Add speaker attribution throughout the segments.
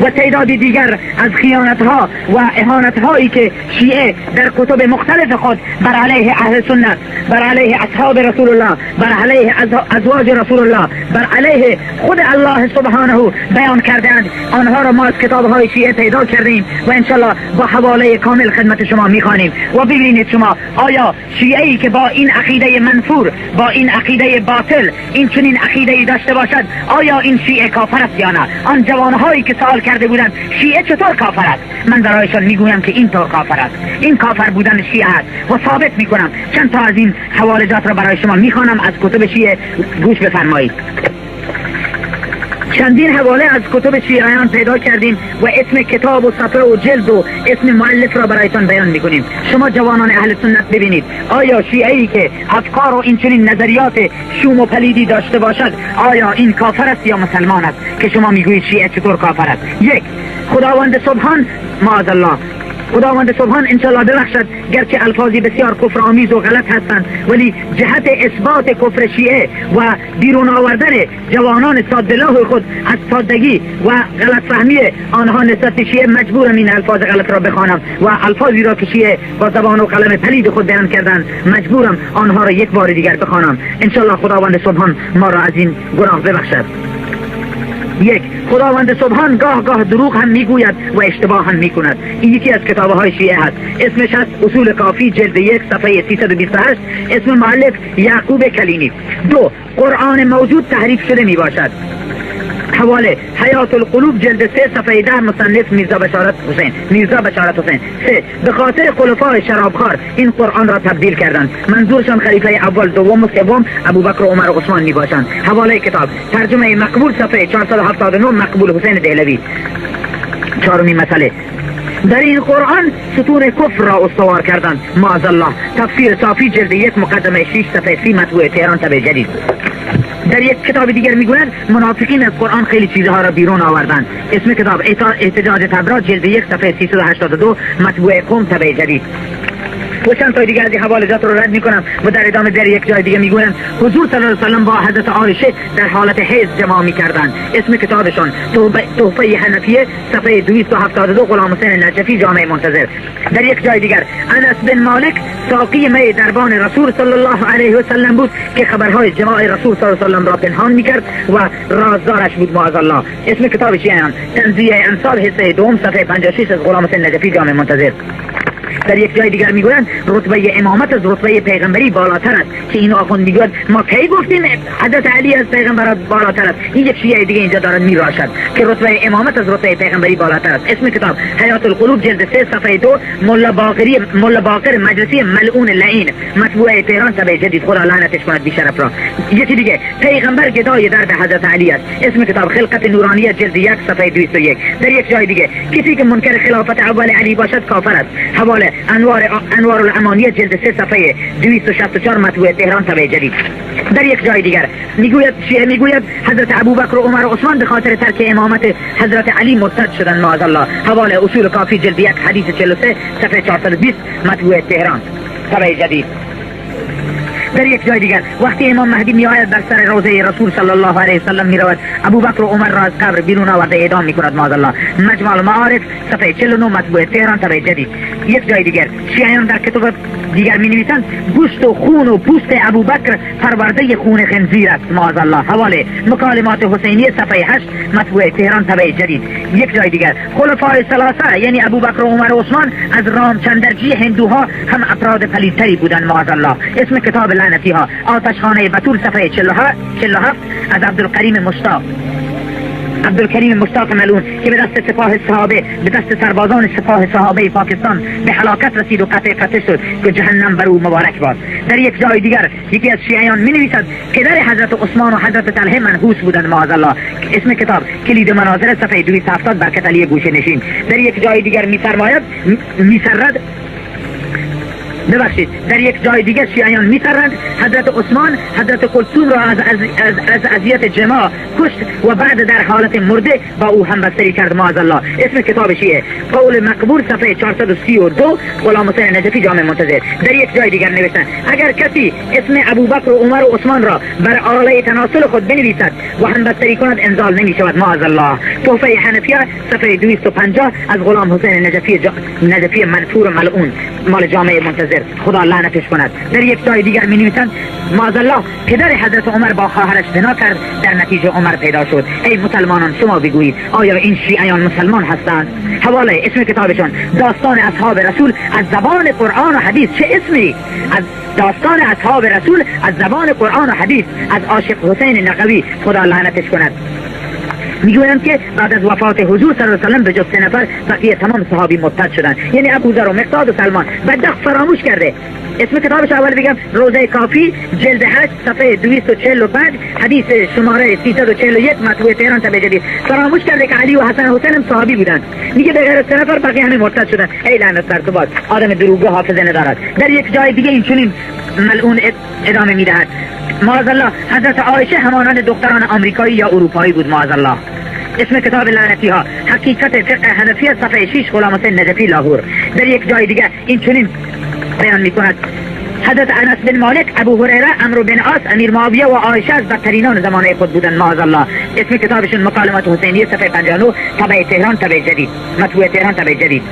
Speaker 1: و تعداد دیگر از خیانتها و اهانتهایی که شیعه در کتب مختلف خود بر علیه اهل سنت، بر علیه اصحاب رسول الله، بر علیه ازواج رسول الله، بر علیه خود الله سبحانه بیان کردند، آنها را ما از کتابهای شیعه پیدا کردیم و انشالله با حواله کامل خدمت شما میخوانیم. و ببینید شما آیا شیعه‌ای که با این عقیده منفور، با این عقیده باطل، این چنین عقیده‌ای داشته باشد، آیا این شیعه کافر است یا نه؟ آن جوانهایی که سوال کرده بودند شیعه چطور کافر است، من برایشان میگویم که اینطور کافر است. این کافر بودن شیعه است و ثابت میکنم. چند تا از این حوالجات را برای شما میخوانم از کتب شیعه، گوش بفرمایید. چندین حواله از کتب شیعیان پیدا کردیم و اسم کتاب و صفحه و جلد و اسم مؤلف را برایتان بیان میکنیم. شما جوانان اهل سنت ببینید آیا شیعه‌ای که افکار و این چنین نظریات شوم و پلیدی داشته باشد، آیا این کافر است یا مسلمان است که شما میگویید شیعه چطور کافر است؟ یک، خداوند سبحان، معاذ الله، خداوند سبحان انشالله ببخشد، گرچه الفاظی بسیار کفر آمیز و غلط هستند، ولی جهت اثبات کفر شیعه و بیرون آوردن جوانان ساده خود از سادگی و غلط فهمی آنها نسبت شیعه، مجبورم این الفاظ غلط را بخوانم و الفاظی را که شیعه با زبان و قلم پلید خود بیان کردند، مجبورم آنها را یک بار دیگر بخوانم. انشالله خداوند سبحان ما را از این گناه ببخشد. یک، خداوند سبحان گاه گاه دروغ هم میگوید و اشتباه هم میکند. این یکی از کتابه های شیعه هست، اسمش هست اصول کافی، جلد 1، صفحه 328، اسم مؤلف یعقوب کلینی. دو، قرآن موجود تحریف شده می باشد. حواله حیات القلوب، جلد 3، صفحه 10، مصنف میرزا بشارت حسین، میرزا بشارت حسین. سه، به خاطر خلفای شرابخوار این قرآن را تبدیل کردند. منظورشان خلیفه اول، دوم و سوم، ابوبکر و عمر و عثمان می باشند. حواله کتاب ترجمه مقبول، صفحه 479، مقبول حسین دهلوی. چهارمین مسئله، در این قرآن ستون کفر را استوار کردند، معاذ الله. تفسیر صافی، جلد 1، مقدمه 6، صفحه 30، مطبوع تهران، طبع جدید. در یک کتاب دیگر میگویند منافقین از قرآن خیلی چیزها را بیرون آوردند. اسم کتاب احتجاج تبرا، جلد 1، صفحه 382، مطبوع قم، طبع جدید. و چند تا دیگه از این حوالجات رو رد میکنم و در ادامه در یک جای دیگه میگویند حضور صلی الله علیه و سلم با حضرت عایشه در حالت حیض جماع میکردند. اسم کتابشان تحفه حنفیه، صفحه 272، غلام حسین نجفی، جامعه منتظر. در یک جای دیگر انس بن مالک ساقی می دربان رسول صلی الله علیه و سلم بود که خبرهای جماع رسول صلی الله علیه و سلم را پنهان میکرد و رازدارش بود، معاذ الله. اسم کتاب شیعیان تنزیه امثال، حصه دوم، صفحه 56، از غلام حسین نجفی، جامعه منتظر. در یک جای دیگر میگویند رتبه امامت از رتبه پیغمبری بالاتر است، که این آخوند میگوید ما کی گفتیم حضرت علی از پیغمبر بالاتر است؟ این یک شیعه دیگه اینجا دارد میراشد که رتبه امامت از رتبه پیغمبری بالاتر است. اسم کتاب حیات القلوب، جلد 3، صفحه 2، ملا باقری، ملا باقر مجلسی ملعون لعین، مطبوعه تهران، طبع جدید. خدا لعنتش کند بیشرف را. یکی دیگه، پیغمبر گدای درب حضرت علی است. اسم کتاب خلقت نورانی، جلد 1، صفحه 201. در یک جای دیگه کسی که منکر خلافت اول علی باشد کافر است. حواله انوار الامانیه، جلد 3، صفحه 264، مطبوع تهران، طبع جدید. در یک جای دیگر میگوید، شیعه میگوید حضرت ابوبکر و عمر و عثمان به خاطر ترک امامت حضرت علی مرتد شدند، معاذ الله. حواله اصول کافی، جلد 1، حدیث 43، صفحه 420، مطبوع تهران، طبع جدید. در یک جای دیگر وقتی امام مهدی می آید بر سر روضه رسول صلی الله علیه وسلم می رود، ابوبکر و عمر را از قبر بیرون آورده اعدام می کند، معاذ الله. مجمع المعارف، صفحه 49، مطبوع تهران، طبع جدید. یک جای دیگر شیعیان در کتب دیگر می نویسند گوشت و خون و پوست ابوبکر پرورده خون خنزیر است، معاذ الله. حواله مکالمات حسینی، صفحه 8، مطبوع تهران، طبع جدید. یک جای دیگر خلفای ثلاثه، یعنی ابوبکر و عمر و عثمان، از رامچندرجی هندوها هم افراد پلیدتری بودند، معاذ الله. اسم کتاب لعنتی ها آتشخانه بتول، صفحه 47، از عبدالکریم مشتاق، عبدالکریم مشتاق ملعون که به دست سپاه صحابه، به دست سربازان سپاه صحابه پاکستان به هلاکت رسید و قطع قطع شد که جهنم بر او مبارک باد. در یک جای دیگر یکی از شیعیان می نویسد پدر حضرت عثمان و حضرت طلحه منحوس بودند، معاذ الله. اسم کتاب کلید مناظره، صفحه 270، برکت علی گوشه نشین. در یک جای دیگر میفرماید، میسرد ببخشید، در یک جای دیگر شیعیان میسرند حضرت عثمان حضرت کلثوم را از اذیت جماع کشت و بعد در حالت مرده با او همبستری کرد، معاذ الله. اسم کتاب شیعه قول مقبول صفحه 432، غلام حسین نجفی، جامعه منتظر. در یک جای دیگر نوشتن اگر کسی اسم ابوبکر و عمر و عثمان را بر آله تناسل خود بنویسد و همبستری کند انزال نمی شود، معاذ الله. تحفه حنفیه صفحه 250 از غلام حسین نجفی منفور و ملعون، مال جامعه منتظر، خدا لعنتش کند. در یک جای دیگر می نویسند معاذ الله پدر حضرت عمر با خواهرش زنا کرد، در نتیجه عمر پیدا شد. ای مسلمانان، شما بگویید آیا این شیعیان مسلمان هستند؟ حواله اسم کتابشان داستان اصحاب رسول از زبان قرآن و حدیث. چه اسمی؟ از داستان اصحاب رسول از زبان قرآن و حدیث، از عاشق حسین نقوی، خدا لعنتش کند. میگویند که بعد از وفات حضور صلی الله علیه و سلم به جز 3 نفر بقیه تمام صحابی مرتد شدند، یعنی ابوذر و مقداد و سلمان. بدبخت فراموش کرده. اسم کتابش اول بگم: روضه کافی جلد 8 صفحه 245، حدیث شماره 341، مطبوع تهران طبع جدید. فراموش کرده که علی و حسن و حسین هم صحابی بودند. میگه به غیر از 3 نفر بقیه همه مرتد شدن. ای لعنت بر تو باد، آدم دروغگو حافظه ندارد. در یک جای دیگه این چنین ملعون ادامه میدهد معاذ الله حضرت عایشه همانند دختران آمریکایی یا اروپایی بود، معاذ الله. اسم کتاب لعنتی ها حقیقت فقه حنفی صفحه 6، غلام حسین نجفی، لاهور. در یک جای دیگه این چنین بیان میکند حضرت انس بن مالک، ابو هریره، عمرو بن عاص، امیر معاویه و عایشه از بدترینان زمانه خود بودند، معاذ الله. اسم کتابشون مکالمات حسینیه صفحه 59، طبع تهران طبع جدید، مطبوع تهران طبع جدید.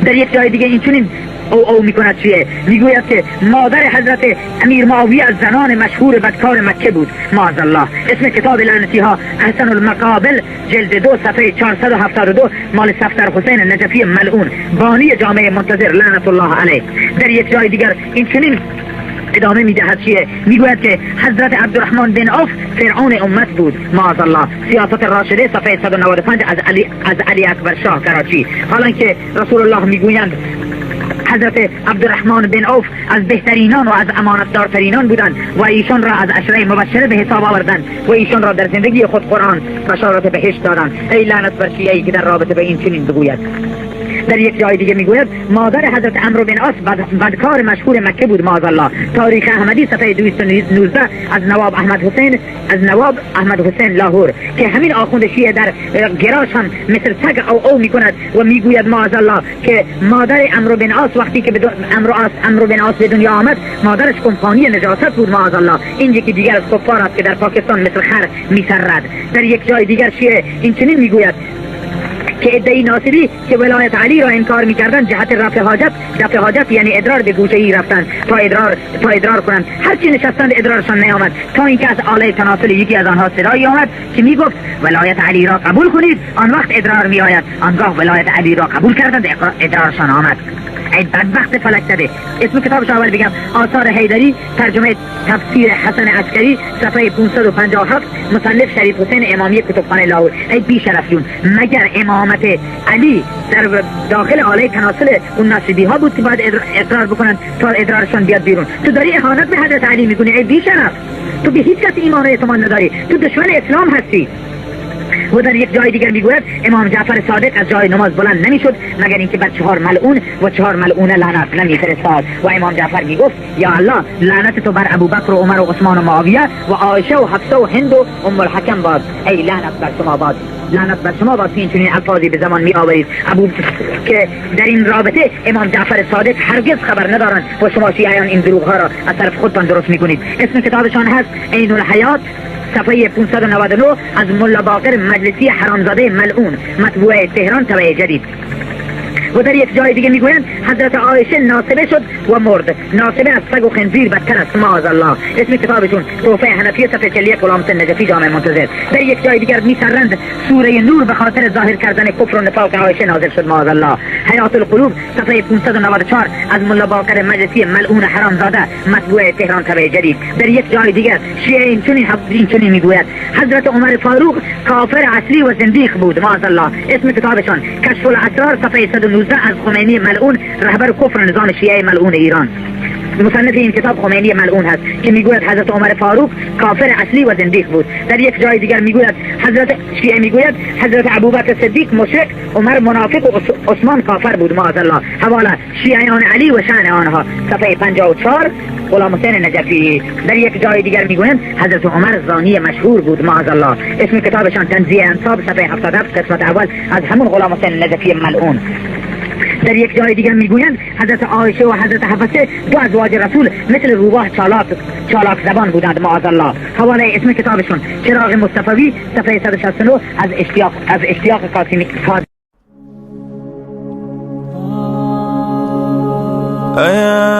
Speaker 1: در یک جای دیگه این چنین او میکند چیه؟ میگوید که مادر حضرت امیر معاویه از زنان مشهور بدکار مکه بود، معاذ الله. اسم کتاب لعنتی ها احسن المقابل جلد 2 صفحه 472، مال صفدر حسین نجفی ملعون، بانی جامعه منتظر، لعنت الله علیه. در یک جای دیگر این چنین ادامه میدهد چیه؟ میگوید که حضرت عبدالرحمن بن عوف فرعون امت بود، معاذ الله. سیاست راشده صفحه 195 از علی اکبر شاه، کراچی. حالا که رسول الله میگویند حضرت عبدالرحمن بن عوف از بهترینان و از امانتدارترینان بودند و ایشان را از عشره مبشره به حساب آوردند و ایشان را در زندگی خود قرآن بشارت بهشت دادند. ای لعنت بر شیعه‌ای که در رابطه به این چنین بگوید. در یک جای دیگه میگوید مادر حضرت عمرو بن عاص بدکار مشهور مکه بود، معاذ الله. تاریخ احمدی صفحه 219 از نواب احمد حسین، از نواب احمد حسین، لاهور، که همین آخوند شیعه در گراش هم مثل سگ او او میکند و میگوید معاذ الله که مادر عمرو بن عاص وقتی که عمرو بن عاص به دنیا آمد مادرش کمپانی نجاست بود، معاذ الله. این یکی دیگر از کفار است که در پاکستان مثل خر میسرد. در یک جای دیگر شیعه این چنین میگوید که عده‌ای ناصبی که ولایت علی را انکار می‌کردند جهت رفع حاجت، دفع حاجت یعنی ادرار، به گوشه‌ای رفتند تا ادرار کنند. هرچی نشستند ادرارشان نیامد تا اینکه از آله تناسل یکی از آنها صدایی آمد که میگفت ولایت علی را قبول کنید، آن وقت ادرار میآید. آنگاه ولایت علی را قبول کردند، ادرارشان آمد. ای بدبخت فلک زده. اسم کتابش اول بگم: آثار حیدری، ترجمه تفسیر حسن عسکری، صفحه 557، مصنف شریف حسین امامی، کتابخانه لاهور. ای بی شرف جون، مگر امامت علی در داخل آله تناسل اون نصیبی ها بود که باید اقرار بکنن تا ادرارشان بیاد بیرون؟ تو داری اهانت به حضرت علی میکنی. ای بی شرف، تو به هیچ کس ایمان و اعتماد نداری، تو دشمن اسلام هستی. و در یک جای دیگر میگوید امام جعفر صادق از جای نماز بلند نمیشد مگر اینکه بر 4 ملعون و 4 ملعونه لعنت نمیفرستاد و امام جعفر میگفت یا الله لعنت تو بر ابوبکر و عمر و عثمان و معاویه و عایشه و حفصه و هند و ام الحکم باد. ای لعنت بر شما باد، لعنت بر شما باد که این چنین الفاظی به زمان می آورید. ابو که در این رابطه امام جعفر صادق هرگز خبر ندارند و شما شیعیان این دروغ ها را از طرف خودتان درست میکنید. اسم کتابشان هست عین الحیات صفحه 599 از ملا باقر مجلسی حرامزاده ملعون، مطبوعه تهران طبعه جدید. و در یک جای دیگه میگویند حضرت عایشه ناصبه شد و مرد، ناصبه از سگ و خنزیر بدتر است، معاذ الله. اسم کتابشون تحفه حنفیه صفحه 41، غلام حسین نجفی، جامعه منتظر. در یک جای دیگر میسرند سوره نور به خاطر ظاهر کردن کفر و نفاق عایشه نازل شد، معاذ الله. حیات القلوب صفحه 594 از ملا باقر مجلسی ملعون حرامزاده، مطبوعه تهران طبعه جدید. در یک جای دیگر شیعه این چنین میگوید حضرت عمر فاروق کافر اصلی و زندیق بود، معاذ الله. اسم کتابشان کشف الاسرار صفحه 119 از خمینی ملعون، رهبر کفر نظام شیعه ملعون ایران. مصنف این کتاب خمینی ملعون هست که میگوید حضرت عمر فاروق کافر اصلی و زندیق بود. در یک جای دیگر میگوید حضرت شیعه میگوید حضرت ابوبکر صدیق مشرک، عمر منافق و عثمان کافر بود، معاذ الله. حواله شیعیان علی و شأن آنها، صفحه 54، غلام حسین نجفی. در یک جای دیگر میگویند حضرت عمر زانی مشهور بود، معاذ الله. اسم کتابشان تنزیه انساب، صفحه 77، قسمت اول، از همون غلام حسین نجفی ملعون. در یک جای دیگر میگویند حضرت عایشه و حضرت حفصه، دو ازواج رسول، مثل روباه چالاک چالاک زبان بودند، معاذ الله. حواله اسم کتابشون چراغ مصطفوی، صفحه 169، از اشتیاق قاسمی.
Speaker 2: أيا